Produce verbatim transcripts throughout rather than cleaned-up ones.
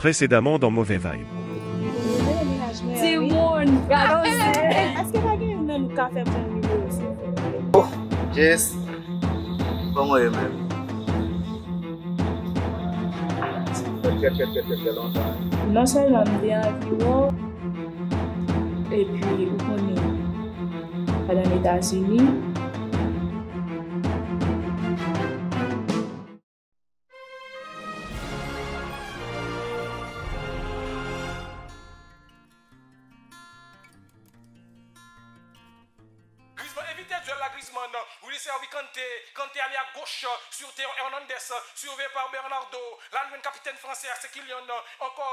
Précédemment dans Mauvais Vibe. Timoun, gade yon zen. Èske pa gen youn nan nou k ka fè m yon nimewo, silvouplè? Jess, kòman w ye menm? Fè trè trè trè trè trè lontan. Non sèlman m te anvi wè w, epi ou konnen, ann Etazini, Griezmann, evite dyèl la Griezmann. Willy sèvi Kanté. Kanté ale a goch sou Théo Hernandez, sirveye pa Bernardo. L al jwenn kapitèn fransè a, se Kylian. Ankò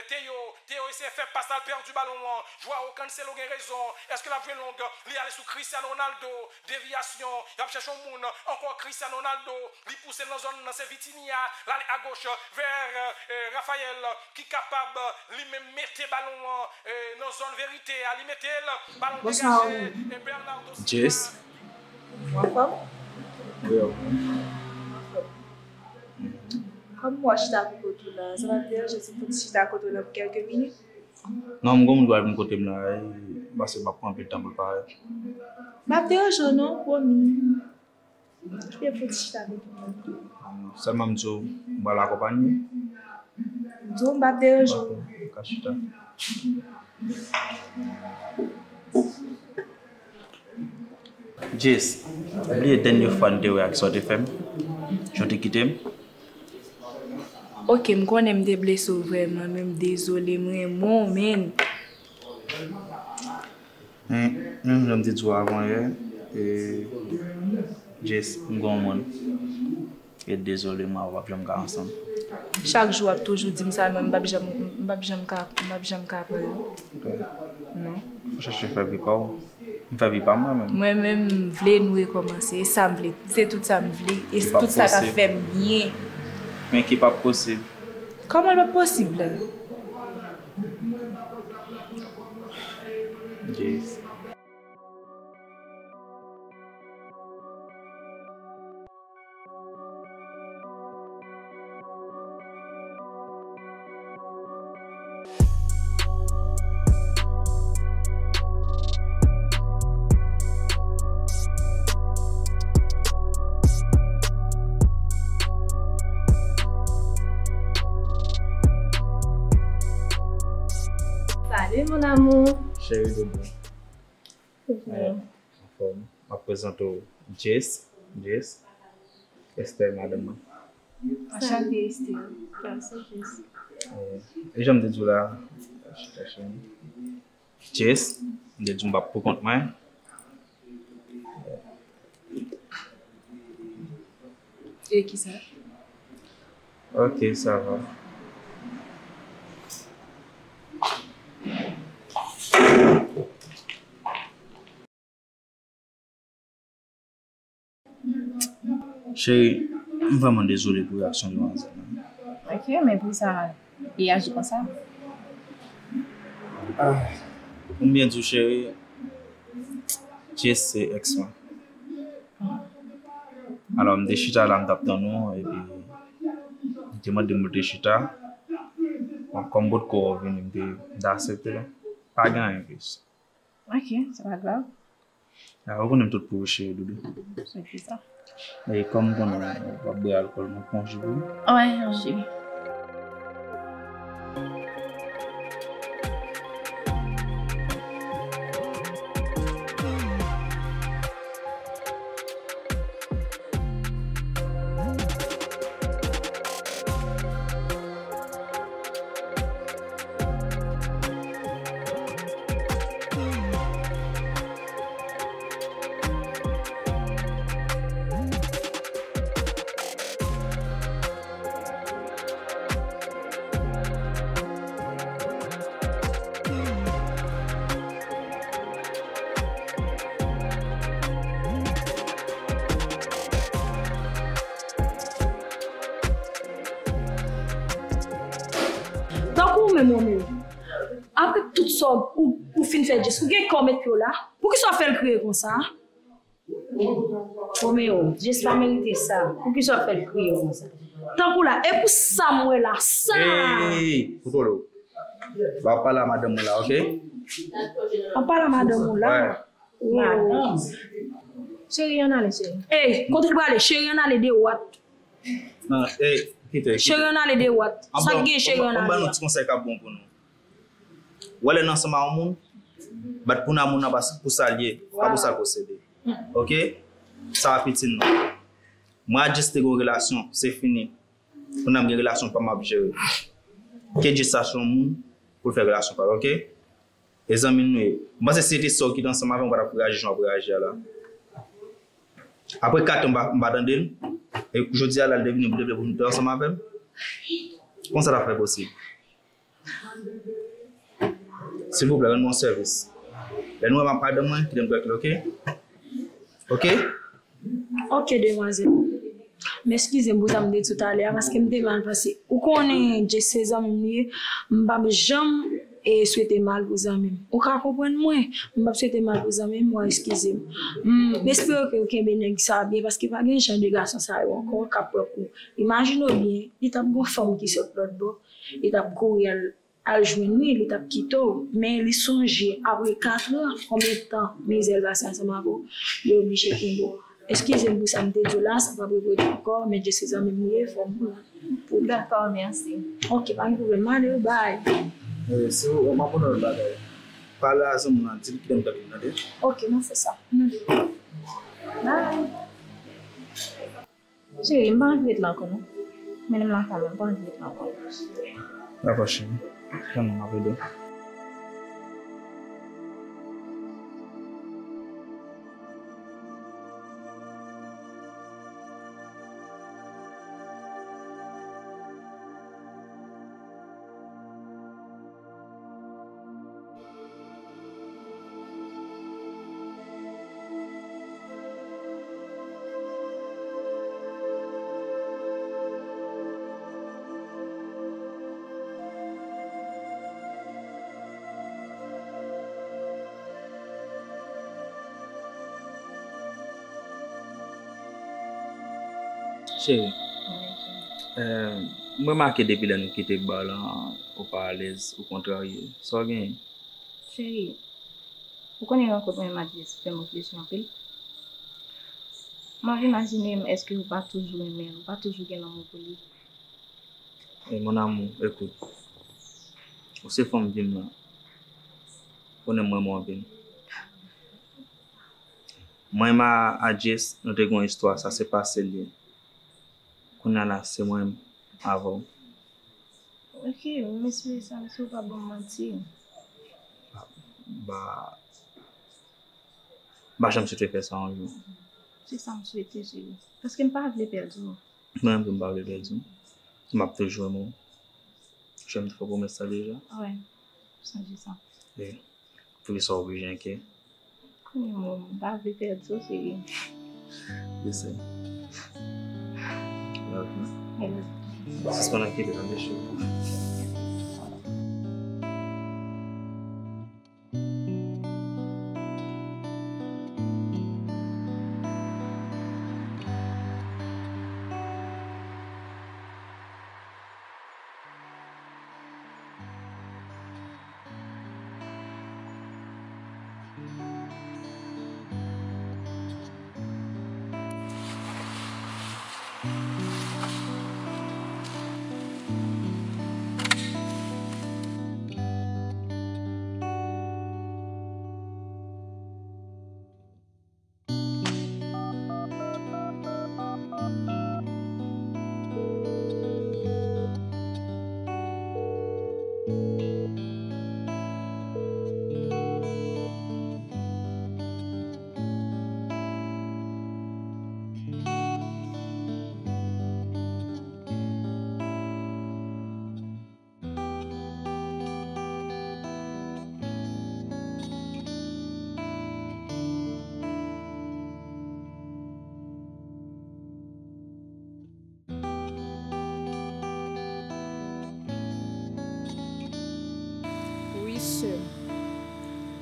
Théo. Théo eseye fè pas la, l pèdi balon an. Joao Cancelo gen rezon. Èske l ap jwe long? Li ale sou Cristiano Ronaldo. Devyasyon. Y ap chèche yon moun. Ankò Cristiano Ronaldo. Li pouse l nan zòn nan, se Vitinha. L ale agoch vè Raphael ki kapab li menm mete balon an nan zòn verite a. Li mete l, balon degaje. E Bernardo Silva. Jess. Ou anfòm? Wi. Kòm m wè w chita pou kote w la, sa p ap deranje si m fouti chita kote w la pou kèlke minit? Non, m gon moun ki pral vin kote m la, paske m ap pran anpil tan pou l parèt. M ap deranje w non, pwomi. Kite m fouti chita kote m la. Sèlman m di w, m pral akonpanye w. M di w, m p ap deranje w. Ok, ou ka chita. Jess, m bliye dènye fwa n te wè ak sa w te fè m, jan w te kite m. Ok, m konnen m te blese w vrèman, men m dezole, m renmen w, men. Men, menm jan m te di w avan yè, e, Jess, m gen yon moun. E dezole, mwen avè w p ap janm ka ansanm. Chak jou w ap toujou di m sa, men m p ap janm, m p ap janm ka, m p ap janm ka pran l. Non. Ou chèche fè vi pa w. M fè vi pa m mwen menm. Mwen menm, m vle nou rekòmanse. E sa m vle. Se tout sa m vle. E tout sa k ap fè m byen. Men ki p ap posib. Kòman l p ap posib la? Jess. Salut mon amour. Cheri doudou. Anfòm. M ap prezante w Jess. Jess. Esther, madanm mwen. Anchante, Esther. Grace, Jess. E jan m te di w la, chita cheri. Jess, m te di w m p ap pou kont mwen. E kisa? Ok, sa va. Cheri, m vrèman dezole pou reyaksyon demwazèl la. Ok, men poukisa li aji konsa? Ah, pou m byen di w, cheri, Jess se èks mwen. Alò, m te chita la, m t ap tann ou, epi li te mande m pou te chita. Bon, kòm potko wè w vini, m te, m te aksepte la. Pa gen anyen plis. Ok, se pa grav. Ah, ou konnen m tout pou ou, cheri doudou. Se kisa? E kòm m konnen w ap bwè alkòl, mwen pran yon ji pou ou. Wi, yon ji. Tankou ou menm, Romeo. Apre tout sa ou, ou fin fè Jess, ou gen kè w met pye w la? Poukisa w fè l kriye konsa? Romeo, Jess pa merite sa. Poukisa w fè l kriye konsa? Tankou la, e pou sa m wè la, sa. Ey, kontwole w. W ap pale a madanm mwen la, oke? W ap pale a madanm ou la? Wè. Madanm. Cheri, ann ale, cheri. Ey, kote l prale? Cheri, ann ale dwat. Non, ey, kite, kite. Cheri, ann ale dwat. Sa k gen, cheri, ann ale? Ann ban nou ti konsèy k ap bon pou nou. W wè lè n ansanm a yon moun, bat pou nan moun nan, paske pou sa l ye, pa pou sa l posede. Oke? Sa pa piti non. Mwen ak Jess te gen yon relasyon, se fini. Kounye a m gen relasyon pa m ap jere. Ke Jess chache yon moun pou l fè relasyon pa l, oke? E zanmi nou ye. M panse si se te sè w ki te ansanm avè m, ou pa t ap reyaji jan w ap reyaji a la. Apre kat an, m pa, m pa tande l. E jodi a la, l te vini pou l te vle pou nou te ansanm avè l. Kòman sa t ap fè posib? Silvouplè, rann mwen yon sèvis. Lè nou wè m ap pale de mwen, kite m trankil, oke? Oke? Oke, demwazèl. M eskize m pou sa m te di w talè a, paske m te mal panse. Ou konnen, Jess se zanmi m li ye, m p ap janm e swete mal pou zanmi m. Ou ka konprann mwen, m p ap swete mal pou zanmi m, w a eskize m. M espere ke w kenbe nèg sa byen, paske pa gen jan de gason sa yo ankò k ap pran kou. Imajine w byen, li t ap gon fanm ki sot lòt bò, li t ap kouri al, al jwenn li, li t ap kite w. Men li sonje, apre katran, konbyen tan mizè l pase ansanm avè w, li oblije kenbe w. Eskize m pou sa m te di w la, sa p ap repete ankò, men Jess se zanmi m li ye, fò m pou l. Dakò, mèsi. Oke, pa gen pwoblèm, m ale wi, bay. Eh, si w, m ap mande w yon bagay. Pale a zanmi w lan, di l kite m trankil, tande? Oke, m ap fè sa. M ale. Bay. Cheri, m pa anvi ret la ankò non. Mennen m lakay mwen, m pa anvi ret la ankò. Dakò, cheri. Tann mwen, m ap rele w. Cheri, eh, m remake depi lè nou kite ba la, ou pa alèz, ou kontrarye. Sa w genyen? Cheri, ou konnen rankont mwen ak Jess fè m reflechi anpil. M ap imajine m, èske ou pa toujou renmen l, ou pa toujou gen lanmou pou li? Eh, mon amour, écoute. Ou se fanm vi m lan. Ou konnen m renmen w anpil. Mwen menm a, a Jess, nou te gen yon istwa, sa se pase l ye. Kounye a la, se mwen menm avè w. Ok, m espere sa, si w pa ban m manti. Ba, ba, ba janm swete fè sa yon jou. Se sa m swete, cheri. Paske m pa vle pèdi w. Mwen menm tou m pa vle pèdi w. M ap toujou renmen w. Jan m te fè pwomès sa deja. Wi, m sonje sa. Wi. Poukisa w oblije enkyè? Kounye a m pa vle pèdi w, cheri. Listen. Love you. I love you. Sispann enkyete, tande, cheri. Wi, sè m.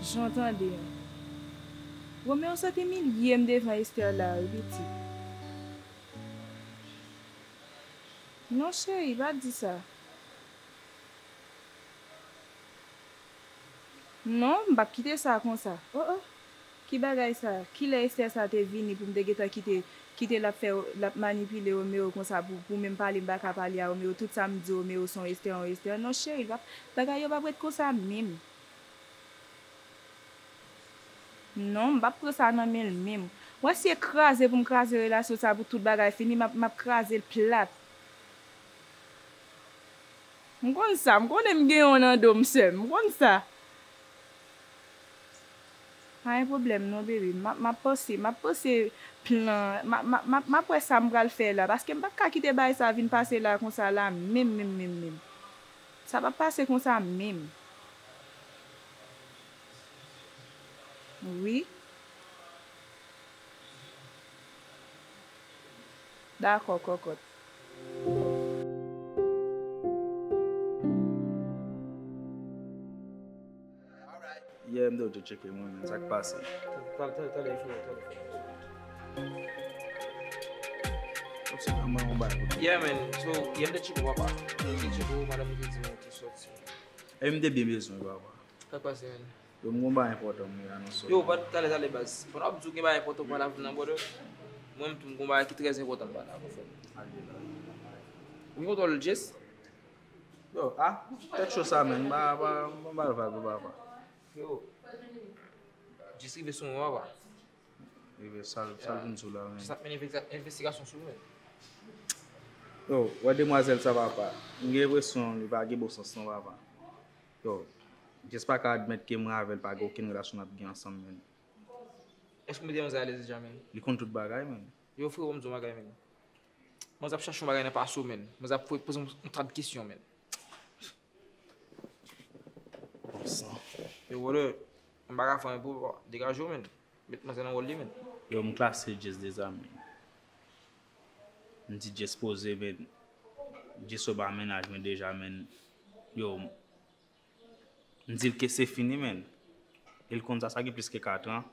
Jan w tande an. Romeo, sa te imilye m devan Esther la, wi, pitit. Non, cheri, pa di sa. Non, m p ap kite sa konsa. Oh, oh. Ki bagay sa? Kilè Esther sa te vini pou m te gentan kite, kite l ap fè, l ap manipile Romeo konsa pou, pou menm pale m pa ka pale a Romeo? Tout sa m di Romeo se yon Esther, yon Esther. Non, cheri, l p ap, bagay yo p ap ret konsa menm. Non, m p ap pran sa nan men l menm. Ou wè si e kraze pou m kraze relasyon sa pou tout bagay fini, m ap, m ap kraze l plat. M konn sa, m konnen m gen yon nan do m, sè m, m konn sa. Pa gen pwoblèm non, bebe. M ap, m ap panse, m ap panse plan, m ap, m ap, m ap, m ap wè sa m pral fè la, paske m p ap ka kite bagay sa vin pase la konsa la, menm, menm, menm, menm. Sa p ap pase konsa menm. Wi. Dakò, kòkòt. Yè, m te tcheke mwen menm, sa k pase? Talè, talè, talè, frè, talè, frè. Ou se nan mwen yon bagay pou Yeah, man. So, yè, m te tcheke w, papa. M te tcheke w, madanm ou te di mwen ou te sòti. E m te byen bezwen w, papa. Sa k pase, man? Yo, m gon bagay enpòtan m vle anonse w. Yo, pa talè, talè, baz. Pandan w ap di w gen bagay enpòtan pou pale avè m nan, brother, mwen menm tou, m gon bagay ki trè enpòtan m pale avè w, frè m. Ou gen kontwòl Jess? Yo, ah, tèt cho sa, man. M pa, pa, m pa vag, m pa, pa. Yo, Jess rive sou mwen, papa. Rive, sa l, sa l vin sou la, man. Jess ap mennen envesti-, envestigasyon sou mwen. Yo, wè demwazèl sa, papa. M gen enpresyon li pa gen bon sans, non, papa. Yo, Jess pa ka admèt ke mwen avè l pa gen okenn relasyon n ap gen ansanm, man. Èske w mete manzè alèz deja, man? Li konn tout bagay, man. Yo, frè, ban m di w yon bagay, man. Manzè ap chache yon bagay nan pase w, man. Manzè ap poze w yon, yon ta de kesyon, man. Bon san. Yo, brother, m pa ka fè anyen pou ou, degaje w, man. Met manzè nan wòl li, man. Yo, m klase Jess deja, man. M di Jess poze, man. Jess yo pa mennaj mwen deja, man. Yo, m di l ke se fini, man. E l konn sa, sa gen plis ke kat an.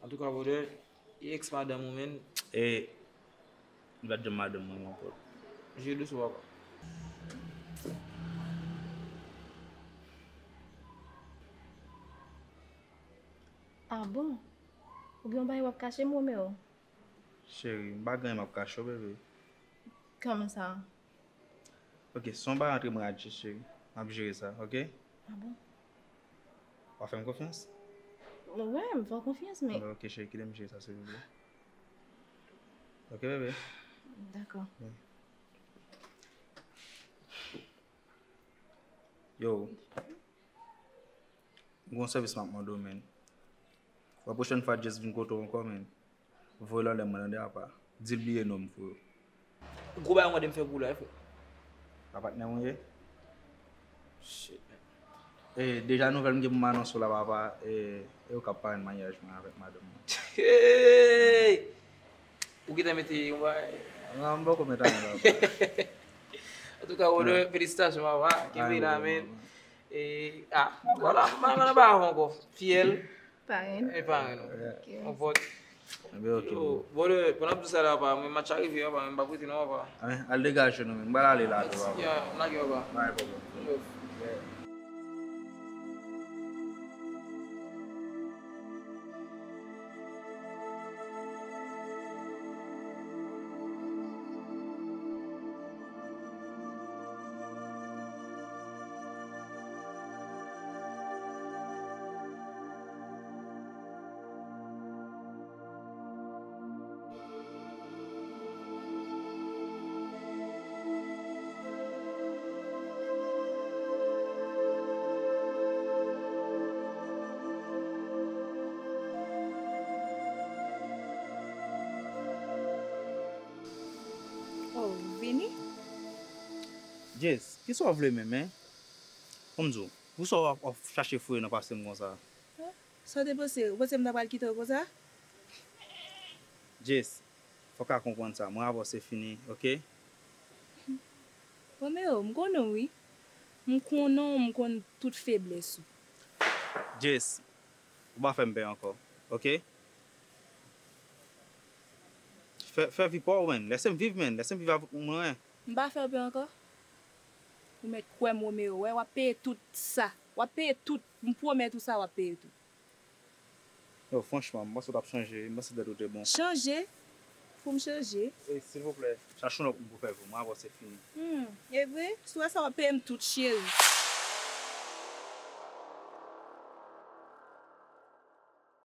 Antouka, brother, e ex madanm ou, man. E, m pa t janm madanm mwen ankò. Jwe dous, papa. Ah bon? Ou gen yon bagay w ap kache m, Romeo? Cheri, m pa gen anyen m ap kache w, bebe. Kòman sa? Ok, si yon bagay antre mwen ak Jess, cheri, m ap jere sa, ok? Ah bon? W ap fè m konfyans? Wi, m fè w konfyans, men Ok, cheri, kite m jere sa, silvouplè. Ok, bebe? Dakò. Wi. Yo, m gen yon sèvis m ap mande w, man. Wè, pwochèn fwa Jess vin kote w ankò, man, voye l anlè mwen, tande, apa. Di l bliye non m, frè. Gwo bagay w ap mande m fè pou ou la, wi, frè. A patnè w ye? Shit, man. E, deja nouvèl m gen pou m anonse w la, papa, e, e ou k ap parenn maryaj mwen avèk madanm mwen. Hey! Ou gentan mete yon bagay? Non, m poko met anyen, papa. Antouka, brother, felisitasyon, papa. Kenbe la, man. E, ah, vwala, m pa nan bagay ankò. Fiyèl. Parenn. E parenn, non. Ok. Yon vòt. Ebyen, ok. Yo, brother, pandan ap di sa la, papa, mwen match a rive, papa, mwen pa prete non, papa. Al degaje nou, men. M pral ale la, papa. Ya, m lage, papa. Pa gen pwoblèm. Yo. Yeah. Oh, vini? Jess, kisa w vle menm, en? Ban m di w, poukisa w ap, ap chache foure nan pase m konsa? Sa w te panse? Ou panse m ta pral kite w konsa? Jess, fò w ka konprann sa. Mwen avè w se fini, ok? Romeo, m konnen w wi. M konnen w, m konn tout feblès ou. Jess, ou pa fè m pè ankò, ok? Fè, fè vi pa w, menn. Lèse m viv, menn. Lèse m viv avèk mwen. M pa fè w pè ankò. Ou mèt kwè m, Romeo. Wè, w ap peye tout sa. W ap peye tout. M pwomèt ou sa, w ap peye tout. Yo, franchman, m panse w t ap chanje. M panse tèt ou te bon. Chanje? Pou m chanje? E, silvouplè, chache yon lòt moun pou fè pou mwen, apre se fini. Hmm, e vre? Si w wè sa, w ap peye m tout, cheri.